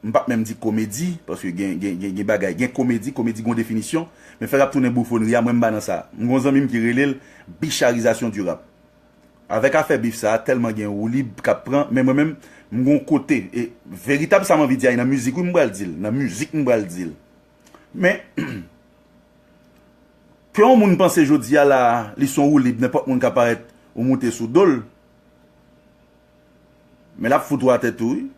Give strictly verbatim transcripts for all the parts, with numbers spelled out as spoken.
M p ap menm di komedi, paske gen, gen, gen, gen bagay, gen komedi, komedi gen yon definisyon, men fè rap tounen boufonri a, mwen m pa nan sa. M gen yon zanmi m ki rele l bicharizasyon di rap. Avèk afè bif sa a, tèlman gen woulib k ap pran, men mwen menm, m gen yon kote, e veritab sa m anvi di a, e nan mizik wi m pral di l, nan mizik m pral di l. Men, ke yon moun panse jodi a la, li se yon woulib, nenpòt moun ka parèt ou moute sou do l, men l ap fout ou atè tou wi.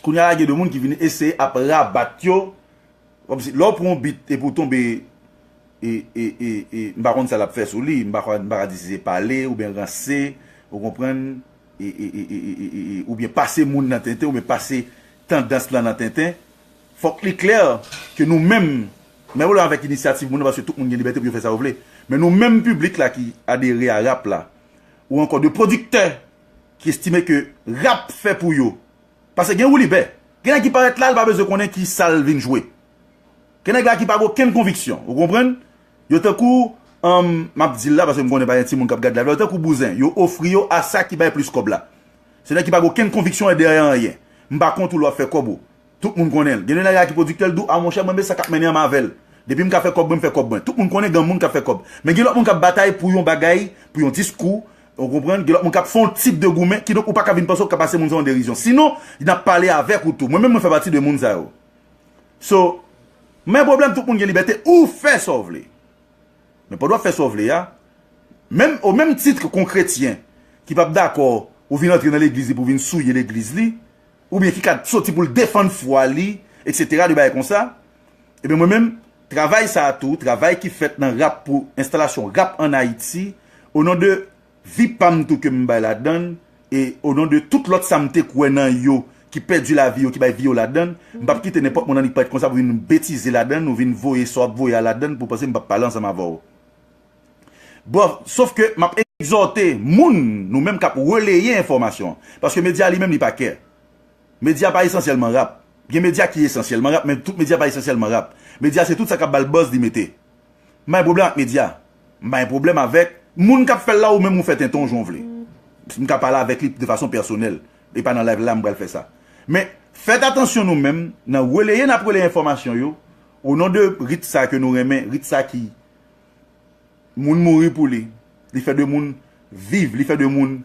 Kounye a la gen de moun ki vin eseye ap rabat yo, kòmsi lè w pran yon bit epi w tonbe, e, e, e, e, m pa konn sa l ap fè sou li, m pa, m pa ka di si se pale, oubyen ranse, ou konprann, e, e, e, e, e, e, e, oubyen pase moun nan tenten, oubyen pase tandans lan nan tenten. Fòk li klè ke nou menm, men pwoblèm avèk inisyativ moun nan, paske tout moun gen libète pou yo fè sa yo vle. Men nou menm piblik la ki adere a rap la, ou ankò de pwodiktè ki estime ke rap fè pou yo. Paske gen woulibè. Gen nèg ki parèt la, l pa bezwen konnen ki sa l vin jwe. Gen nèg la ki pa gen okenn konviksyon. Ou konprann? Yo tankou, um, m ap di l la, paske m konnen pa gen timoun k ap gade live la, yo tankou bouzen. Yo ofri yo a sa ki bay plis kòb la. Se nèg ki pa gen okenn konviksyon dèyè anyen. M pa kont ou lè w ap fè kòb ou. Tout moun konnen l. Gen de nèg la ki pwodiktè, l di w, a monchè, mwen renmen sa k ap mennen anm avè l. Depi m ka fè kòb mwen, m fè kòb mwen. Tout moun konnen gen moun k ap fè kòb. Men gen lòt moun k ap batay pou yon bagay, pou yon diskou, ou konprann? Gen lòt moun k ap fè yon tip de goumen, kidonk ou pa ka vin panse w ka pase moun sa an derizyon. Sinon, n ap pale avèk ou tou. Mwen menm, mwen fè pati de moun sa yo. So, men pwoblèm, tout moun gen libète, ou fè sa w vle. Men pandan w ap fè sa w vle a, menm, o menm tit ke yon kretyen ki p ap dakò ou vin antre nan legliz li pou vin souye legliz li, oubyen ki ka soti pou l defann fwa li, etsetera, de bagay konsa, ebyen mwen menm, travay sa a tou, travay ki fèt nan rap pou enstalasyon rap ann Ayiti, o non de vi pa m tou ke m bay ladan l, e o non de tout lòt sa m te kwè nan yo, ki pèdi lavi yo, ki bay vi yo ladan l, m p ap kite nenpòt moun annik parèt konsa pou vin betize ladan l, ou vin voye sa w ap voye a ladan l, pou w panse m p ap pale ansanm avè w. Bon, sof ke m ap egzòte moun, nou menm k ap releye enfòmasyon an. Paske medya li menm li pa kè. Medya pa esansyèlman rap. Gen medya ki esansyèlman rap, men tout medya pa esansyèlman rap. Medya se tout sa k ap ba l buzz li mete. M pa gen pwoblèm ak medya. M pa gen pwoblèm avèk moun k ap fè l la, ou menm ou fè tenten w jan w vle. M ka pale avèk li de fason pèsonèl. E pa nan live la m pral fè sa. Men, fèt atansyon nou menm, nan releye n ap releye enfòmasyon yo, o non de rit sa ke nou renmen, rit sa ki moun mouri pou li, li fè de moun viv, li fè de moun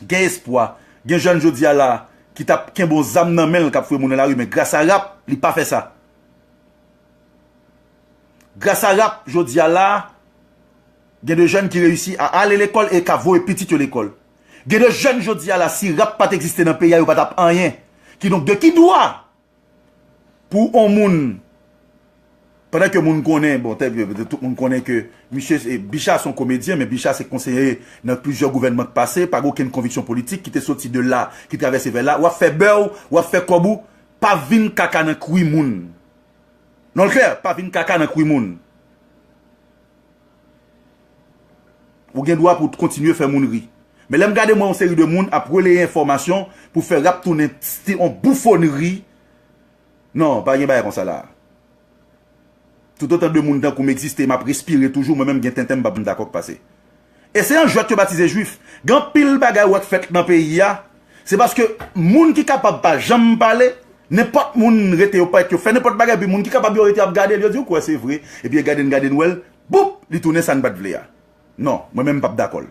gen espwa. Gen jèn jodi a la, ki t ap kenbe yon zam nan men l, k ap foure moun nan lari, men gras a rap, li pa fè sa. Gras a rap, jodi a la, gen de jèn ki reyisi a ale lekòl e ka voye pitit yo lekòl. Gen de jèn jodi a la, si rap pa t egziste nan peyi a, yo pa t ap anyen. Kidonk, de ki dwa pou yon moun, pandan ke moun konnen, bon, tè, tout moun konnen ke misye, e, Bicha se yon komedyen, men Bicha se konseye nan plizyè gouvènman k pase, pa gen okenn konviksyon politik, ki te soti de la, ki travèse vè la, w ap fè bè w, w ap fè kòb ou, pa vin kaka nan kwi moun. Non, l klè, pa vin kaka nan kwi moun. Ou gen dwa pou w kontinye fè moun ri. Men lè m gade mwen yon seri de moun ap releye enfòmasyon pou fè rap tounen ti, yon boufonnri. Non, pa gen bagay konsa la. Toutotan de moun tankou m egziste, m ap respire toujou, mwen menm gen tenten m p ap dakò k pase. E se yon jwèt yo batize jwif. Gen anpil bagay ou wè k fèt nan peyi a. Se paske moun ki kapab pa janm pale, nenpòt moun rete yo parèt yo fè nenpòt bagay, epi moun ki kapab yo rete ap gade l, yo di, ou kwè se vre, epi yo gade n, gade n wè l, boup, li tounen sa n pa t vle a. Non, mwen menm m p ap dakò l.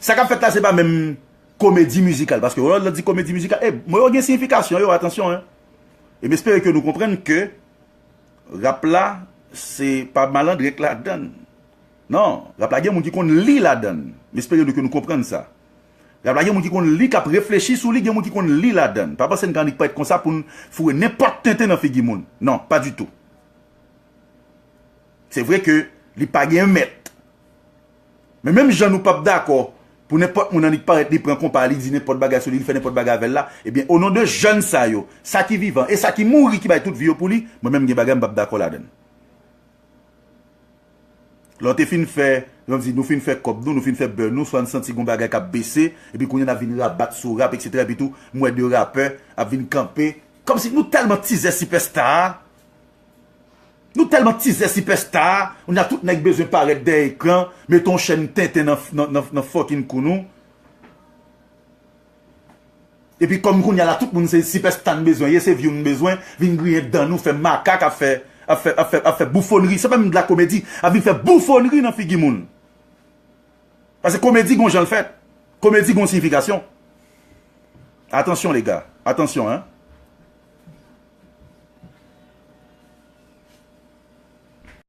Sa k ap fèt la, se pa menm komedi mizikal, paske lè w di komedi mizikal, e, mo yo gen siyifikasyon yo, atansyon, en. E m espere ke nou konprann ke rap la, se pa malandren k ladan l. Non, rap la gen moun ki konn li ladan l. M espere nou ke nou konprann sa. Rap la gen moun ki konn li, k ap reflechi sou li, gen moun ki konn li ladan l. Pa panse n ka annik parèt konsa pou n foure nenpòt tenten nan figi moun. Non, pa ditou. Se vre ke li pa gen mèt. Men menm jan nou p ap dakò pou nenpòt moun annik parèt, li pran konpa, li di nenpòt bagay sou li, li fè nenpòt bagay avè l la, ebyen, o non de jèn sa yo, sa ki vivan e sa ki mouri, ki bay tout vi yo pou li, mwen menm gen bagay m p ap dakò ladan l. Lè w te fin fè, jan di, nou fin fè kòb nou, nou fin fè bè nou, swa n santi gon bagay k ap bese, epi kounye a n ap vin rabat sou rap, etsetera, epi tou, m wè de rapè ap vin kanpe, kòmsi nou tèlman tizè sipèsta a, nou tèlman tizè sipèsta a, kounye a tout nèg bezwen parèt dèyè ekran, mete yon chèn tenten nan, nan, nan, nan fucking kou nou. Epi kòm kounye a la tout moun se sipèsta n bezwen ye, se vyou n bezwen, vin griyen dan nou, fè makak, ap fè ap fè ap fè ap fè boufonri, se pa menm de la komedi, ap vin fè boufonri nan figi moun. Paske komedi gon jan l fèt. Komedi gon siyifikasyon. Atansyon lega, atansyon hein.